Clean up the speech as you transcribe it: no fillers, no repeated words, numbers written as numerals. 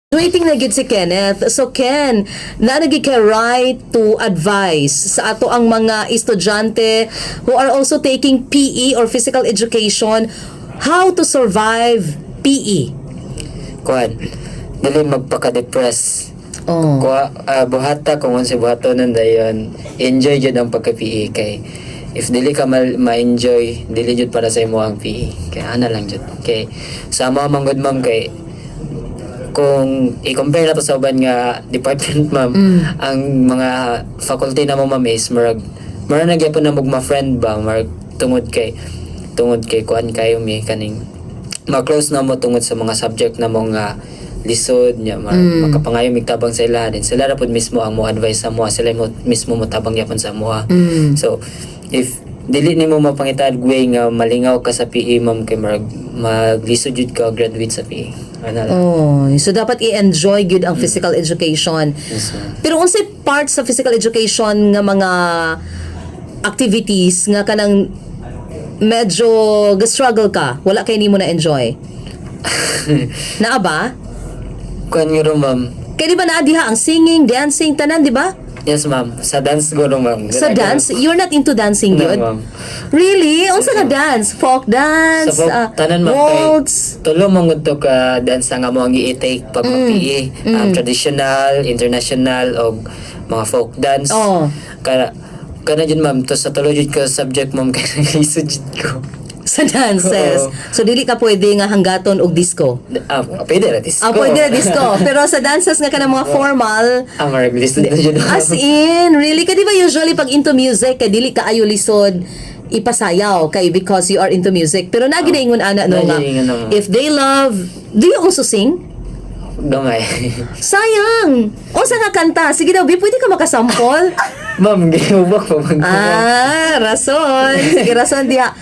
Waiting na gyud si Kenneth. So Ken, naa na gyud kay right to advise sa ato ang mga estudyante who are also taking PE or physical education, how to survive E. PE. Kuan, dili magpaka-depress. Oh. Kuha, buhata kung unsay buhaton nun dayon, enjoy jud ang pagka-PE kay if dili ka ma-enjoy, dili jud para sa imo ang PE. Kay ana lang jud. Kay sa amo man gud, ma'am, kay kung i-compare na to sa uban nga department, ma'am, ang mga faculty na mo, ma'am, is murag murag na gyapon na mo ma-friend ba, murag tungod kay kuan kayo mi kaning ma-close na mo tungod sa mga subject na mo nga lisod niya, makapangayo mig tabang sa ila din, sila ra pud mismo ang mo advice sa mo, sila mo mismo mo tabang gyapon sa moa. So if dili nimo mapangitag way nga malingaw ka sa PE, ma'am, kay murag maglisod jud ka graduate sa PE, ana lang. Oh, so dapat i-enjoy gyud ang physical education. Yes, ma'am. Pero unsay part sa physical education nga mga activities nga kanang medyo ga-struggle ka, wala kay nimo na enjoy? Naa ba? Kuan gyud, ma'am. Kaya di ba naa diha ang singing, dancing, tanan, di ba? Yes, ma'am, sa dance guro, ma'am. Sa dance, you're not into dancing No, gyud? Ma'am. Really? Unsa nga dance? Folk dance? Sa folk, tanan, ma'am, kay Waltz? Tulo man gud to ka dance nga mo ang i-take pag mag-PE. Traditional, international og mga folk dance. Kana kana jud, ma'am, to sa tulo jud ka subject, ma'am, kay naglisod jud ko. Sa dances. Oo. So dili ka pwede nga hanggaton og disco. Ah, pwede ra disco. Ah, pwede na disco. Pero sa dances nga kanang mga formal, Ah, marag lisod na jud. As in, really? Kay di ba usually pag into music, kay dili ka ayo lisod ipasayaw kay because you are into music. Pero naa gyud ingon ana, no, nga Naa gyud ingon ana. if they love, do you also sing? Gamay. Sayang. Unsa nga kanta? Sige daw, Bi, pwede ka makasample? Ma'am, gihubak pa mag Ah, rason. Sige, rason diha.